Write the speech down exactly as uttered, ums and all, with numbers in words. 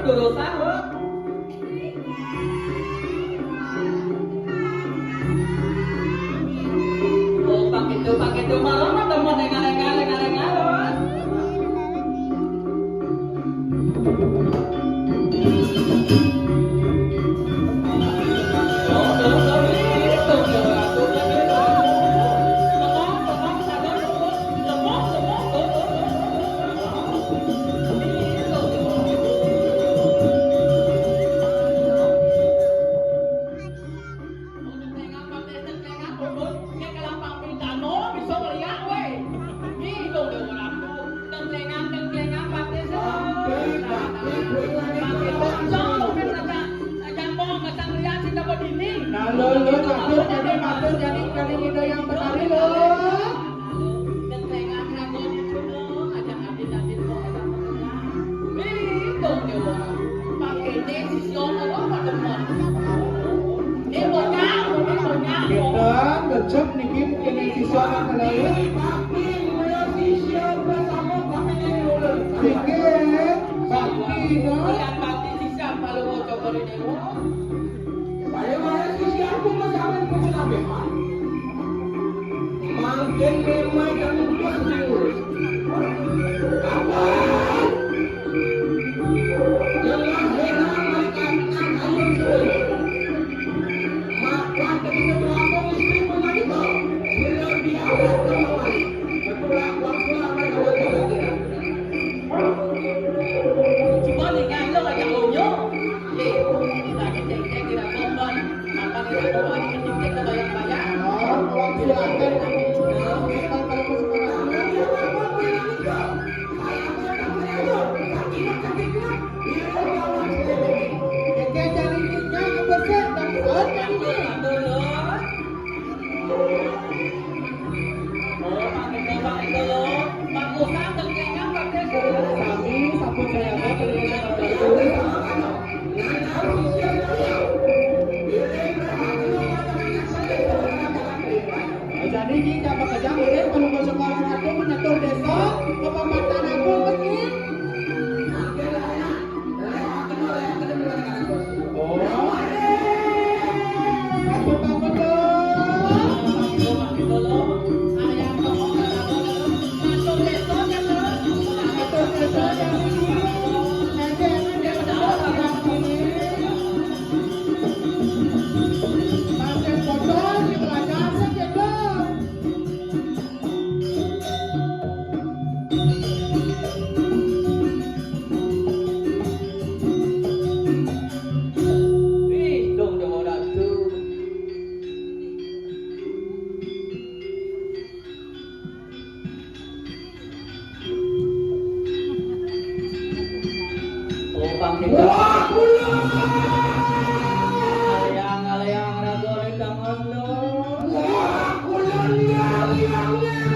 Terus, ah. Oh, pakai itu, pakai itu, malah mah temen yang ngaleng-ngaleng, ngaleng-ngaleng. Nah, lo, lo, matur, jadi matur, jadi, jadi ida yang betari, lo. Kita kejep niki mungkin siswa yang lain. Pikir, bakti, no? Bagaimana sih si aku masalah itu sampai mangkin memang yang lupa serius. Apa? Yang lahir mereka akan hancur. Maka ketika berlaku istri pun lagi tahu. Bila dia akan kembali. Betul, waktu mereka berjalan. Cuma nih, kan, lo ngajak lo, yo. Nih, sakit cengkeh, tidak korban. Apa nih, lo lagi cengkeh, kebayang-bayang? Oh, kalau silakan. Nah, kalau mau sekarang. Cengkeh cari duitnya yang bersih, tapi saat ini. Jadi kita bekerja, mungkin kalau ke sekolah aku menetur desa, ke pemakanan aku pergi. Wah, kula. Alayang, alayang, raga rikang asla. Wah, kula, alayang, alayang, alayang.